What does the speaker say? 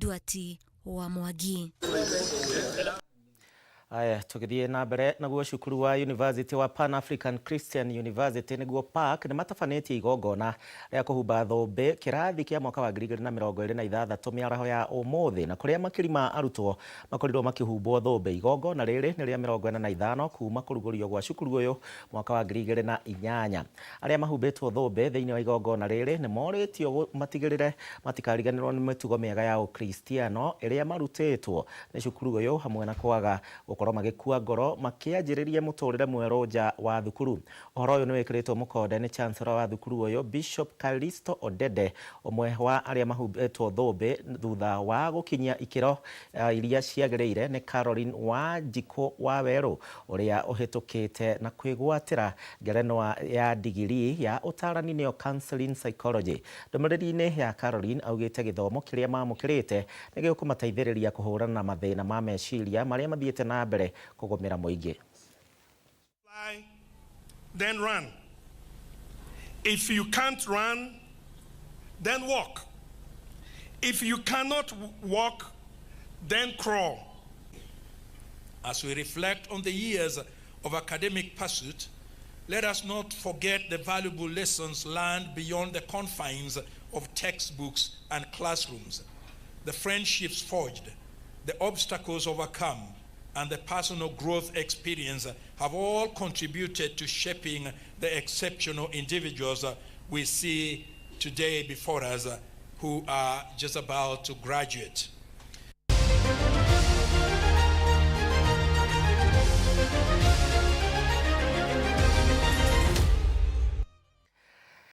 Nduati wa Mwangi. Aya, tũgĩthiĩ na mbere naguo, cukuru wa University wa Pan African Christian University, nĩguo PAC, nĩ matabanĩtie igongona rĩa kũhumba thũmbĩ kĩrathi kĩa mwaka wa 2026 mĩaraho ya ũmũthĩ, na kũrĩa makiri ma arutwo makorirwo makĩhumbwo thũmbĩ. Igongona rĩrĩ nĩ rĩa 45 kuma kũrugũrio gwa cukuru ũyũ mwaka wa 2008. Arĩa mahumbĩtwo thũmbĩ thĩinĩ wa igongona rĩrĩ nĩ morĩtio matigĩrĩre matikariganĩrwo nĩ mĩtugo mĩega ya ũkristiano ĩrĩa marutĩtwo nĩ cukuru ũyũ, hamwe na kwaga gũkorwo magĩkua ngoro makĩanjĩrĩria mũtũrĩre mwerũ nja wa thukuru. Ũhoro ũyũ nĩ wĩkĩrĩtwo mũkonde nĩ Chancellor wa thukuru ũyũ, Bishop Calisto Odede. Ũmwe wa arĩa mahumbĩtwo thũmbĩ thutha wa gũkinyia ikĩro iria ciagĩrĩire nĩ Caroline Wanjikũ wa Werũ, ũrĩa ũhĩtũkĩte na kwĩgwatĩra ngerenwa ya digirii ya ũtarani, nĩyo counseling psychology. Ndũmĩrĩri-inĩ ya Caroline augĩte gĩthomo kĩrĩa mamũkĩrĩte nĩ gĩkũmateithĩrĩria kũhũrana na mathĩna ma meciria marĩa mathiĩte na mbere kũgũmĩra mũingĩ. Fly, then run. If you can't run, then walk. If you cannot walk, then crawl. As we reflect on the years of academic pursuit, let us not forget the valuable lessons learned beyond the confines of textbooks and classrooms, the friendships forged, the obstacles overcome, and the personal growth experience have all contributed to shaping the exceptional individuals we see today before us who are just about to graduate.